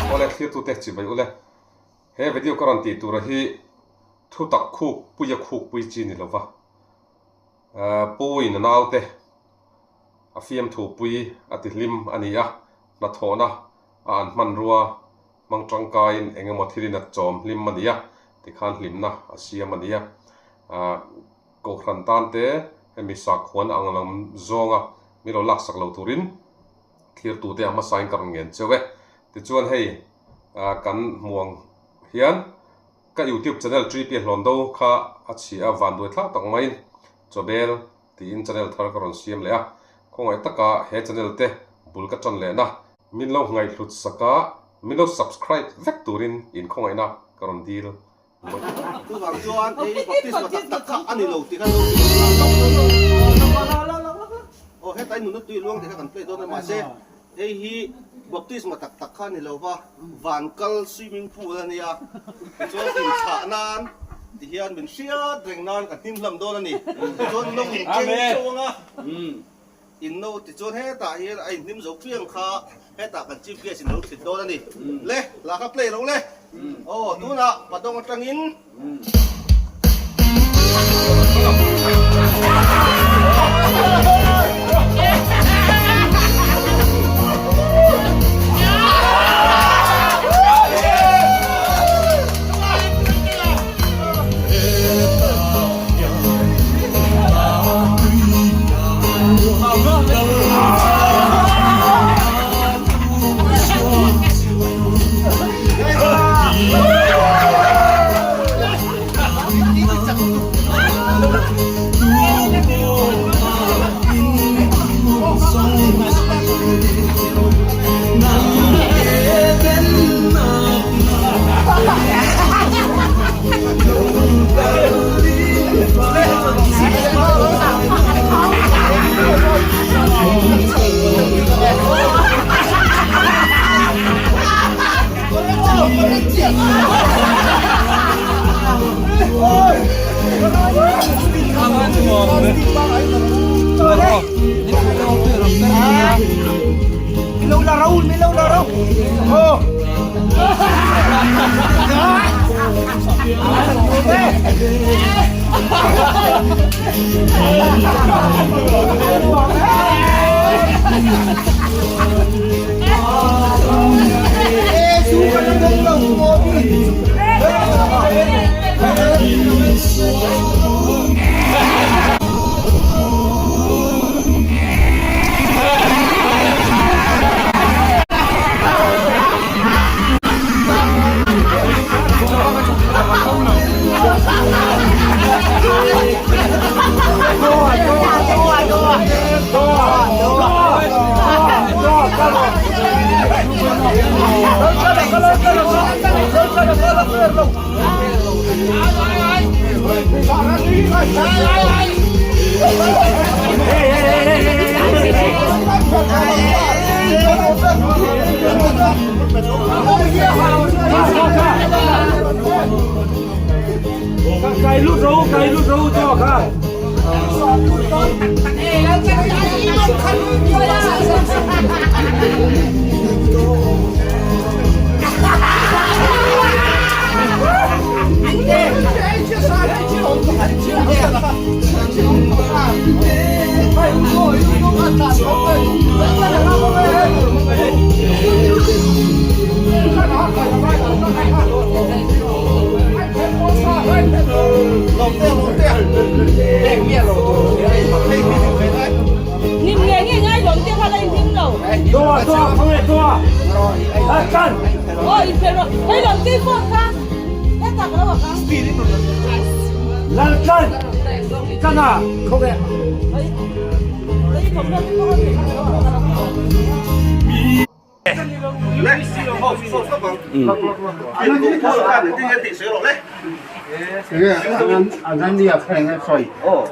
Awle thlirtute chibai ule. He video ka rawn tih tura hi thutak khuk puia khuk pui chi ni lova. Pu in a naute a fiamthu pui a ti hlim a ni a, hnathawhna a an hmanrua hmang tangkaiin eng emaw thilin a chawm hlim a ni a, tikhan hlimna a siam a ni a. Kohhran tan te hemi sakhuan ang lam zawnga min lo laksak lo turin thlirtute a hmasain ka rawn ngen cheu e. Tichuan hei kan hmu ang hian ka youtube channel Tripi Hlawn Do kha a chhia a vanduai thlak tak maiin Chawbel tiin channel thar ka rawn siam leh a, khawngaih taka he channel te bul ka tan lehna min lo ngaihhlut sak a, min lo subscribe vek turin inkhawngaihna ka rawn dil mawlh. Chuvang chuan hei baptisma tak tak kha a ni lo tih kha lo aw hetlai nunna tui luang tih kha kan play dawn a mahse hei hi baptisma tak tak kha a ni lo va van kal swimming pool a nia tichuan inchah nan ti hian min hriat reng nan ka hnim hlam dawn a ni tichuan no in keng chauh ang a in no tichuan hetah hian a inhnim zo piang kha hetah kan chief guest in lo thlit dawn a ni le hla kha play ro le aw tunah padawng atangin.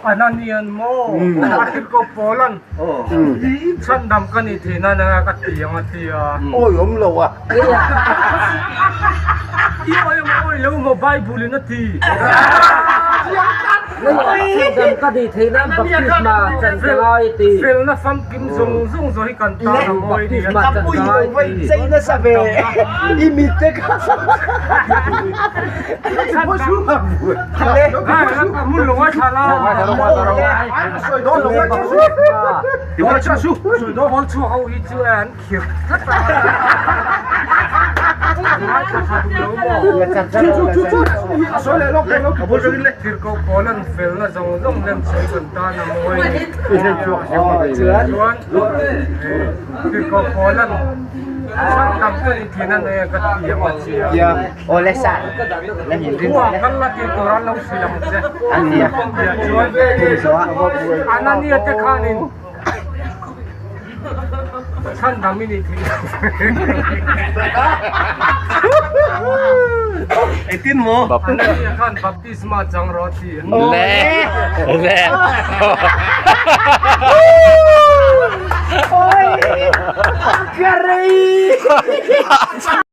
Ananian maw a Paul-a'n chhandam ka nih theih nan anga ka ti ang a ti a. Awi awm lo a. I awi awm awi lo maw Bible in a ti. Chhandam ka nih theih nan baptisma chan ka ngai a ti. Felna famkim zawng zawng zawh hi kan tan a mawi ni a. Baptisma chan ka ngai a ti. Pawl chhuak ho hi chu an khirh tlat a. Tirhkoh pawl an felna zawng zawng lem sawi kan tan a mawi a ni. Chuan tirhkoh pawl an chhandam ka ni thin a nei a ka ti ang a che a. Khua kal la tih tur an lo hrilh ang che. Chuan Anania te khanin Chhandam i nih theih Engtin maw? Anania khan baptisma chang rawh a ti. Le le. Oi! Karei!